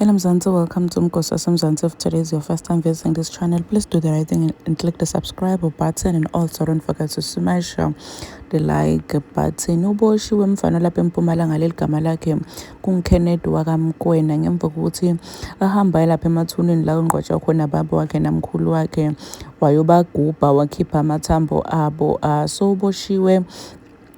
Hello Mzansi, welcome to Mgosi Mzansi. If today is your first time visiting this channel, please do the right thing and click the subscribe button, and also don't forget to smash the like button. Uboshiwe mfana lapha eMpumalanga, leli gama lakhe kunguKenneth wakaMkwena, ngemva kokuthi ahamba lapha emathuneni la kungcwatshwa khona baba wakhe namkhulu wakhe, wayobagubha wakhipha amathambo abo. So uboshiwe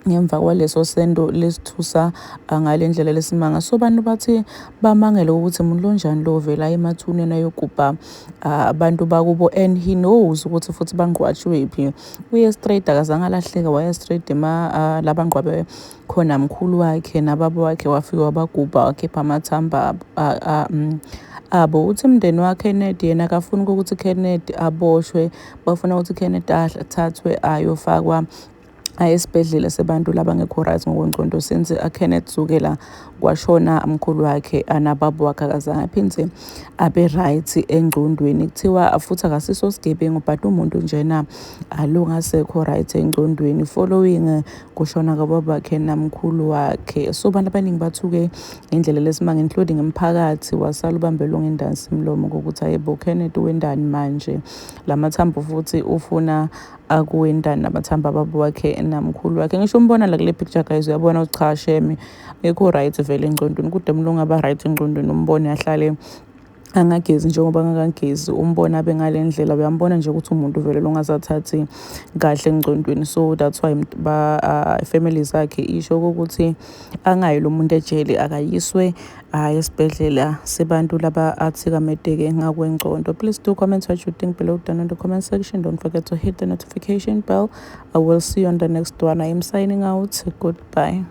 ngemva kwaleso sento lesithusa ngale ndlela lesimanga. So abantu bathi bamangele ukuthi umuntu lonjani lo vela emathuneni ayogubha abantu bakubo, and he knows ukuthi futhi bangqwatshwephi. Uye straight, akazange alahleka, waya straight ema la bangqwabe khona mkhulu wakhe nababa wakhe, wafika wabagubha wakhipha amathamba abo. Uthi umndeni waKenneth yena akafuni ukuthi Kenneth aboshwe, bafuna ukuthi Kenneth athathwe ayofakwa aye esibhedlela sebantu labangekho right ngokwengcondo, since Kenneth sukela kwashona mkhulu wakhe anababa wakhe akazange aphindze abe right engcondweni. Kuthiwa futhi akasiso sigebengu, but umuntu njena alungasekho right engcondweni following kushona kababa wakhe namkhulu wakhe. So abantu abaningi bathuke ngendlela lesimanga, including umphakathi wasala ubambelwe ngendansi imlomo ngokuthi ayebo, Kenneth wendani manje lamathambo, futhi ufuna akuwendani namathambo ababa wakhe namkhulu wakhe? Ngisho umbona la kule picture, guys, uyabona ukuthi cha shame, ngekho right vele engcondweni. Kude umuntu ongaba right engcondweni umbone ahlale angagezi njengoba angakagezi, umbona abe ngale ndlela, uyambona nje ukuthi umuntu vele longasathathi kahle engcondweni. So that's why ba family zakhe isho ukuthi angayi lo muntu ejele, akayiswe esibhedlela sebantu laba athikameteke ngakwengcondo. Please do comment what you think below down in the comment section. Don't forget to hit the notification bell. I will see you on the next one. I am signing out. Goodbye.